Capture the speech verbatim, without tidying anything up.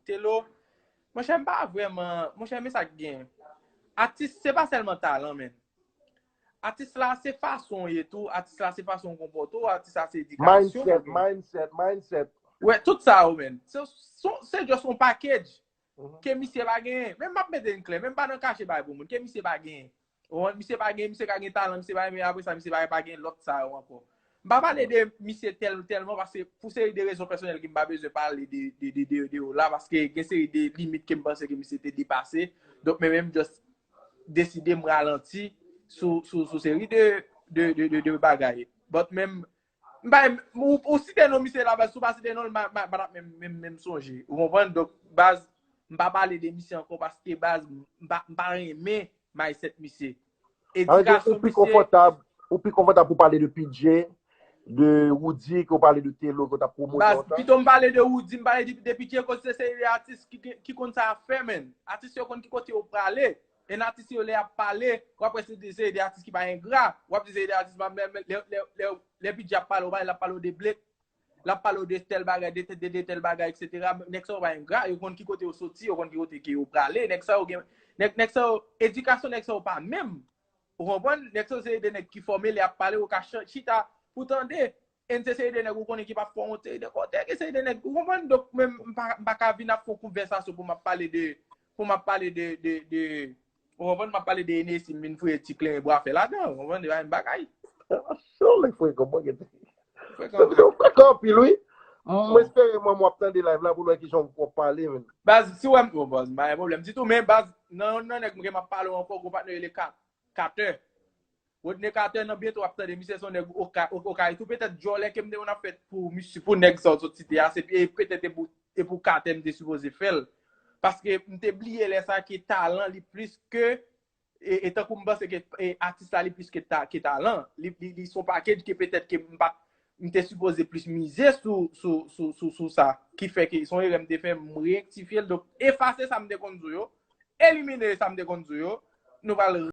Telo, monchè, m pa vrèman, monchè, men sa k gen. Atis, se pa sèlman talan, men. Atis la, se fason w ye tou, atis la, se fason w konpòte w, atis la, se edikasyon. Mindset, mindset, mindset. Wè, tout sa yo, men. Se, se, se just yon package ke misye pa genyen. Men m ap mete n klè, men m pa nan kache bagay pou moun, ke misye pa genyen. Ou konprann? Misye pa gen, misye ka gen talan, misye pa, men apre sa, misye pa, pa gen lòt sa yo ankò. M pa pale de misye tèl, tèlman, paske pou seri de rezon pèsonèl ki m pa bezwen pale de, de, de, de, de yo la, paske gen seri de limit ke m panse ke misye te depase. Donk, men menm just deside m ralanti sou, sou, sou seri de, de, de, de, de bagay. But menm, m pa, ou, ou site non misye la, baz, si w pa site non l, m pa, m pa, m pa t ap menm, menm, menm sonje. Ou konprann? Donk, baz, m pa pale de misye ankò paske, baz, m pa, m pa renmen mindset misye. Edikasyon misye. Ou pi konfòtab, ou pi konfòtab pou pale de P J, de Roody, ke w pale de Telo, ke w t ap pwomote lontan. Baz, pito m pale de Roody, m pale de, de P J, koz se seri de atis ki, ki, ki konn sa y ap fè, men. Atis yo konn ki kote yo prale. En atis yo lè y ap pale, w ap wè se de, se de atis ki pa engra. W ap di se de atis pa, men, men, lè, lè, lè, lè P J ap pale, w pale, l ap pale w de Blake. L ap pale w de tèl bagay, de, de, de tèl bagay, et cetera. Nèg sa yo pa engra, yo konn ki kote yo soti, yo konn ki kote ke yo prale. Nèg sa yo gen, nèg, nèg sa yo, edikasyon nèg sa yo pa menm. Ou konprann? Nèg sa yo se de nèg ki fòme, lè y ap pale, ou ka ch-, chita pou tande. E se seri de nèg ou konnen ki p ap fè w yon seri de kote, gen seri de nèg, ou konprann? Donk, men m pa, m pa ka vin ap fè yon konvèsasyon pou m ap pale de, pou m ap pale de, de, de, ou konprann? M ap pale de Hennessy, m vin foure ti kleren bwafè ladan, ou konprann? Se pa menm bagay. Se yon nèg frekan, mwen gen. Frekan. Se yon frekan anpil, wi. M espere mwen, mwen ap tande live la pou l wè kijan w ap pale, men. Baz, si w wè m, bon, baz, m pa gen pwoblèm ditou, men baz, nan, nan nèg mwen ke m ap pale w ankò, gon patnè rele Ka-, Carter. Rodney Carter nan byento w ap tande misye se yon nèg Okay, Okay tou, petèt djòlè ke m te konn ap fè pou misye, pou nèg sa w sot site a, se, e petèt e pou, e pou Carter m te sipoze fè l. Paske m te bliye lè sa ke talan li plis ke, e, e tankou m panse ke, e, atis la li plis ke ta, ke talan. Li, li, li se yon package ke petèt ke m pa, m te sipoze plis mize sou, sou, sou, sou, sou sa. Ki fè ke se yon erè m te fè, m rektifye l. Donk, efase sa m te konn di w yo, elimine sa m te konn di w yo. Nou pral